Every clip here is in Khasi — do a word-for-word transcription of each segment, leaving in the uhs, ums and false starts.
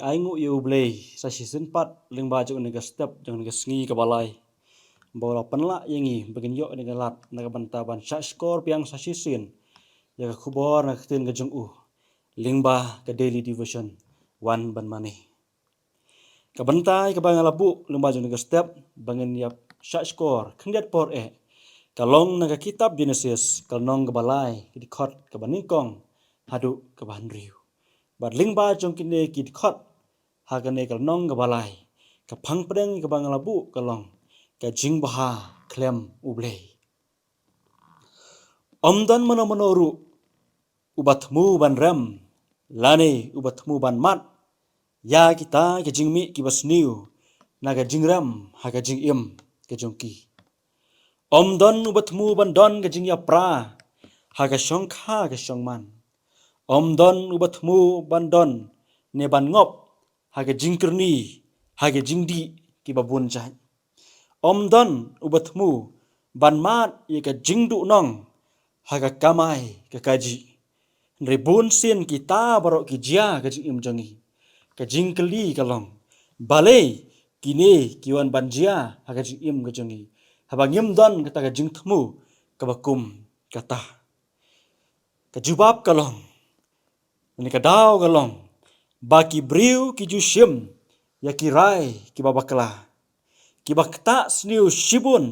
Ai nguh ïa U Blei sa shisien pat lyngba jong kane ka step jong kane ka sngi kaba lai, ba u la pynlah ïa ngi ba ngin ïoh ïa kane ka lad na ka bynta ban shah shkor biang sa shisien ïa ka khubor na ka ktien ka jong u lyngba ka daily devotion Wan Ban Mane. Ka bynta ïa kaba nga la buh lyngba jong kane ka step ba ngin ïa shah shkor khyndiat por eh ka long na ka kitab Genesis, ka lynnong kaba lai, ka dkhot kaba nyngkong haduh kaba hynriew. Bad lyngba jong kine ki dkhot ha kane ka lynnong kaba lai, ka phang pdeng kaba nga la buh ka long: Ka jingbha khlem U Blei. Ym don mano mano ruh uba thmu ban rem lane uba thmu ban mad ïa kita ki jingmih kiba sniew na ka jingrem ha ka jingim ka jong ki. Ym don uba thmu ban don ka jingïapra ha ka shongkha ka shongman. Ym don uba thmu ban don ne ban ngop ha ka jingkyrni ha ka jingdih kiba bun jait. Ym don uba thmu ban mad ïa ka jingduhnong ha ka kamai ka kajih. Hynrei bun sien kita baroh ki jia ha ka jingim jong ngi. Ka jingkylli ka long, balei kine ki wan ban jia ha ka jingim ka jong ngi haba ngim don kata ka jingthmu kaba kum kata? Ka jubab ka long, ne ka daw ka long, ba ki briew ki ju shim ïa ki rai kiba bakla, kiba ktah sniew shibun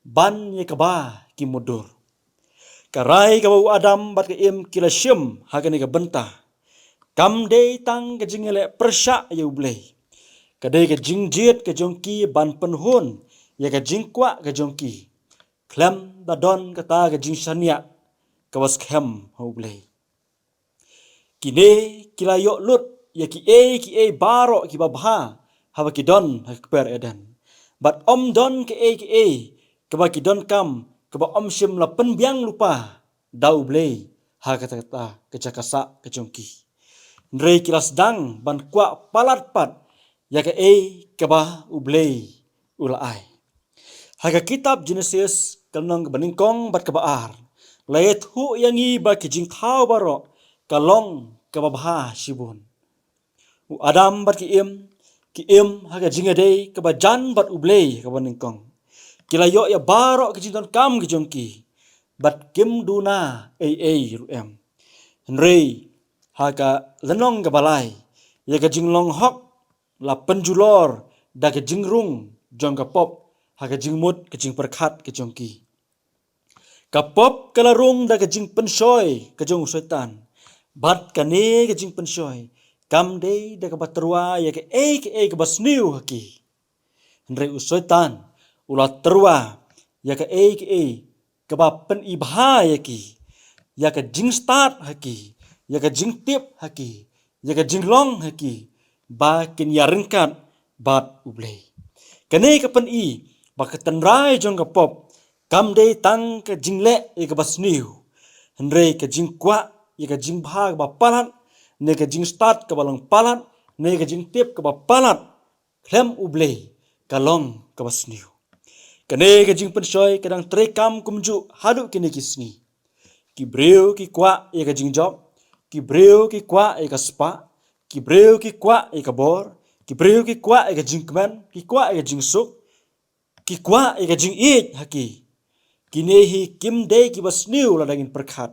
ban ïa kaba ki mutdur. Ka rai kaba u Adam bad ka Im ki la shim ha kane ka bynta kam dei tang ka jingïaleh pyrshah ïa U Blei. Ka dei ka jingjied ka jong ki ban pynhun ïa ka jingkwah ka jong ki khlem da don kata ka jingshaniah kaba skhem ha U Blei. Kine ki la ïoh lut ïa kiei kiei baroh kiba bha haba ki don ha ka kper Eden. Bad ym don kaei kaei kaba ki donkam kaba ym shym la pynbiang lypa da U Blei ha kata kata ka jaka sah ka jong ki. Hynrei ki la sdang ban kwah palat pat ïa kaei kaba U Blei u la ai. Ha ka kitab Genesis, ka lynnong kaba nyngkong bad kaba ar, la ïathuh ïa ngi ba ki jingthaw baroh ka long kaba bha shibun. U Adam bad ki Im, ki im ha ka jingïadei kaba jan bad U Blei kaba nyngkong. Ki la ïoh ïa baroh ki jingdonkam ki jong ki bad kim duna ei ei ruh em. Hynrei ha ka lynnong kaba lai, ïa ka jinglong hok la pynjulor da ka jingrung jong ka pop ha ka jingmut ka jingpyrkhat ka jong ki. Ka pop ka la rung da ka jingpynshoi ka jong u Soitan. Bad kane ka jingpynshoi kam dei da kaba tyrwa ïa kaei kaei kaba sniew ha ki. Hynrei u Soitan u la tyrwa ïa kaei kaei kaba pyni bha ïa ki, ïa ka jingstad ha ki, ïa ka jingtip ha ki, ïa ka jinglong ha ki ba kin ïaryngkat bad U Blei. Kane ka pyni ba ka tynrai jong ka pop kam dei tang ka jingleh ïa kaba sniew, hynrei ka jingkwah ïa ka jingbha kaba palat, ne ka jingstad kaba long palat, ne ka jingtip kaba palat khlem U Blei ka long kaba sniew. Kane ka jingpynshoi ka dang treikam kumjuh haduh kine ki sngi. Ki briew ki kwah ïa ka jingjop, ki briew ki kwah ïa ka spah, ki briew ki kwah ïa ka bor, ki briew ki kwah ïa ka jingkmen, ki kwah ïa ka jingsuk, ki kwah ïa ka jingïeit ha ki. Kine hi kim dei kiba sniew lada ngin pyrkhat.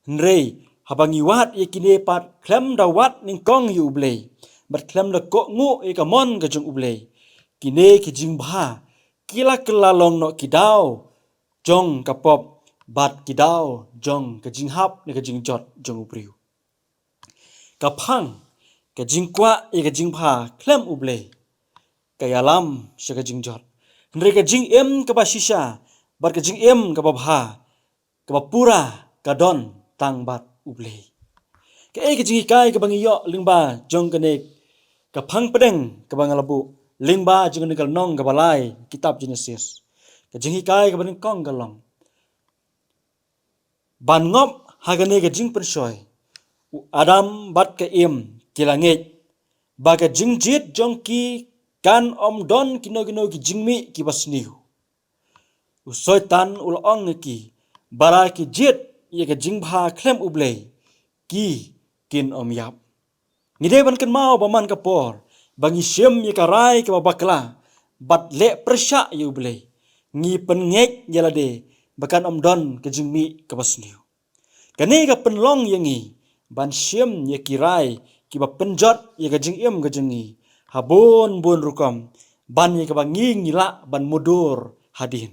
Hynrei haba ngi wad ïa kine pat khlem da wad nyngkong ïa U Blei bad khlem da kohnguh ïa ka mon ka jong U Blei, kine ki jingbha ki la kylla long noh ki daw jong ka pop bad ki daw jong ka jinghap ne ka jingjot jong u briew. Ka phang, ka jingkwah ïa ka jingbha khlem U Blei ka ïalam sha ka jingjot. Hynrei ka jingim kaba shisha bad ka jingim kaba bha, kaba pura, ka don tang bad U Blei. Kaei ka jinghikai kaba ngi ïoh lyngba jong kane ka phang pdeng kaba nga la buh lyngba jong kane ka lynnong kaba lai kitab Genesis? Ka jinghikai kaba nyngkong ka long, ban ngop ha kane ka jingpynshoi, u Adam bad ka Im ki la ngeit ba ka jingjied jong ki kan ym don kino kino ki jingmih kiba sniew. U Soitan u la ong ïa ki ba la ki jied ïa ka jingbha khlem U Blei, ki kin ym ïap. Ngi dei ban kynmaw ba man ka por ba ngi shim ïa ka rai kaba bakla bad leh pyrshah ïa U Blei, ngi pynngeit ïa lade ba kan ym don ka jingmih kaba sniew. Kane ka pynlong ïa ngi ban shim ïa ki rai kiba pynjot ïa ka jingim ka jong ngi ha bun bun rukom, ban ïa kaba ngi ngi lah ban mudui hadien.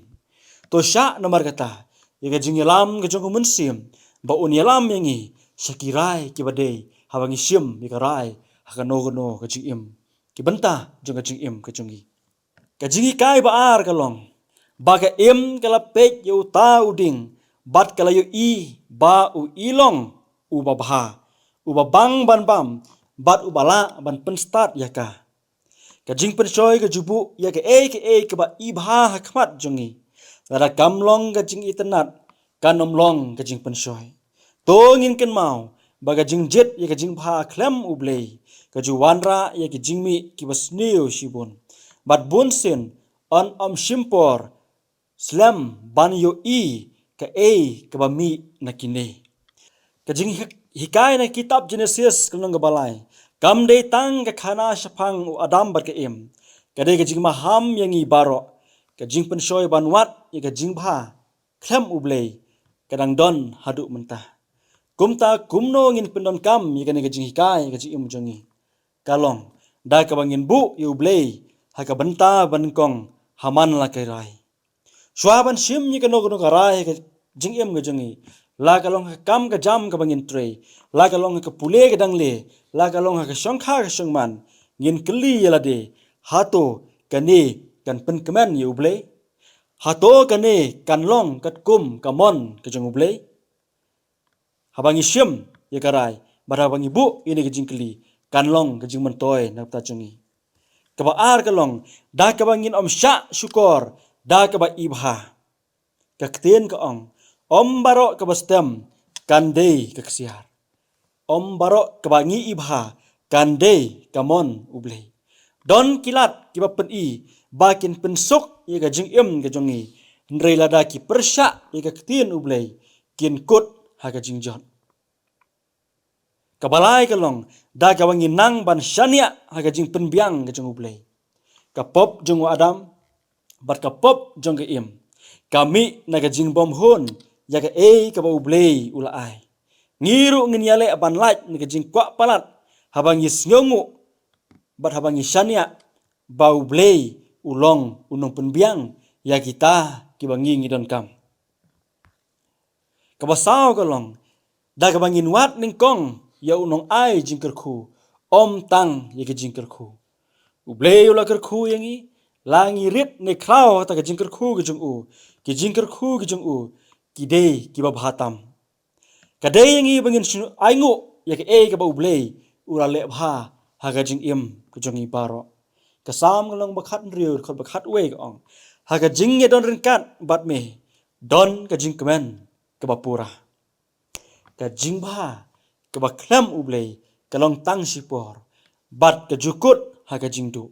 To shah namar kata ïa ka jingïalam ka jong U Mynsiem ba un ïalam ïa ngi sha ki rai kiba dei haba ngi shim ïa ka rai ha kano kano ka jingim, ki bynta jong ka jingim ka jong ngi. Ka jinghikai ba ar ka long ba ka im ka la peit ïa uta u dieng bad ka la ïohi ba u i long uba bha, uba bang ban bam bad uba lah ban pynstad ïa ka. Ka jingpynshoi ka ju buh ïa kaei kaei kaba i bha ha khmat jong ngi. Lada kam long ka jingitynnad, kan ym long ka jingpynshoi. To ngin kynmaw ba ka jingjied ïa ka jingbha khlem U Blei ka ju wanrah ïa ki jingmih kiba sniew shibun. Bad bun sien yn ym shim por slem ban ïohi kaei kaba mih na kine. Ka jinghikai na kitab Jenesis ka lynnong kaba lai kam dei tang ka khana shaphang u Adam bad ka Im. Ka dei ka jingmaham ïa ngi baroh. Ka jingpynshoi ban wad ïa ka jingbha khlem U Blei ka dang don haduh mynta. Kumta kumno ngin pyndonkam ïa kane ka jinghikai ka jingim jong ngi? Ka long da kaba ngin buh ïa U Blei ha ka bynta ba nyngkong ha man la ka rai. Shuwa ban shim ïa kano kano ka rai ha ka jingim ka jong ngi, la ka long ha ka kam ka jam kaba ngin trei, la ka long ha ka pule ka dangle, la ka long ha ka shongkha ka shongman, ngin kylli ïa lade, hato kane kan pynkmen ïa U Blei? Hato kane kan long katkum ka mon ka jong U Blei? Haba ngi shim ïa ka rai bad haba ngi buh ïa kane ka jingkylli, kan long ka jingmyntoi na ka bynta jong ngi. Kaba ar ka long da kaba ngin ym shah shukor da kaba i bha. Ka ktien ka ong, ym baroh kaba stem kan dei ka ksiar. Ym baroh kaba ngi i bha kan dei ka mon U Blei. Don ki lad kiba pyni ba kin pynsuk ïa ka jingim ka jong ngi, hynrei lada ki pyrshah ïa ka ktien U Blei kin kut ha ka jingjot. Kaba lai ka long da kaba ngi nang ban shaniah ha ka jingpynbiang ka jong U Blei. Ka pop jong u Adam bad ka pop jong ka Im ka mih na ka jingbymhun ïa kaei kaba U Blei u la ai. Ngi ruh ngin ïaleh ban lait na ka jingkwah palat haba ngi sngewnguh bad haba ngi shaniah ba U Blei u long u nongpynbiang ïa kita kiba ngi ngi donkam. Kaba saw ka long da kaba ngin wad nyngkong ïa u nongai jingkyrkhu, ym tang ïa ka jingkyrkhu. U Blei u la kyrkhu ïa ngi, la ngi rit ne khraw ha kata ka jingkyrkhu ka jong u, ki jingkyrkhu ka jong u ki dei kiba bha tam. Ka dei ïa ngi ba ngin shu ainguh ïa kaei kaba U Blei u la leh bha ha ka jingim ka jong ngi baroh. Ka Salm ka lynnong ba khathynriew, dkhot ba khatwei ka ong, ha ka jingïadon ryngkat bad me don ka jingkmen kaba pura. Ka jingbha kaba khlem U Blei ka long tang shipor bad ka ju kut ha ka jingduh.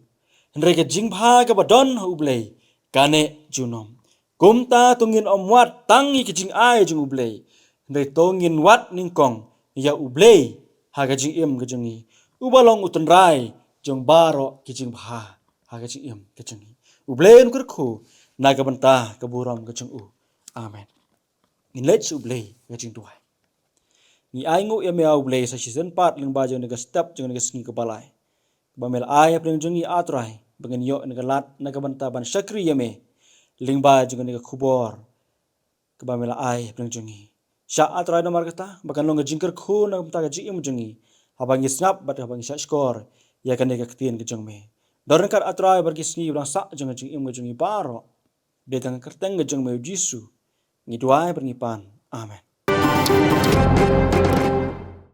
Hynrei ka jingbha kaba don ha U Blei ka neh junom. Kumta to ngin ym wad tang ïa ka jingai jong U Blei, hynrei to ngin wad nyngkong ïa U Blei ha ka jingim ka jong ngi, uba long u tynrai jong baroh ki jingbha ha ka jingim ka jong ngi. U Blei un kyrkhu na ka bynta ka burom ka jong u. Amen. Ngin leit sha U Blei ha ka jingduwai. Ngi ainguh ïa me, A U Blei, sa shisien pat lyngba jong kane ka step jong kane ka sngi kaba lai kaba me la ai hapdeng jong ngi, A Trai, ba ngin ïoh ïa ka lad na ka bynta ban shakri ïa me lyngba jong kane ka khubor kaba me la ai hapdeng jong ngi. Shah, A Trai, namar kata ba kan long ka jingkyrkhu na ka bynta ka jingim jong ngi haba ngi sngap bad haba ngi shahshkor ïa kane ka ktien ka jong me. Don ryngkat, A Trai, bad ki sngi ba dang sah jong ka jingim ka jong ngi baroh. Dei tang ha ka kyrteng ka jong me, U Jisu, ngi duwai bad ngi pan. Amen.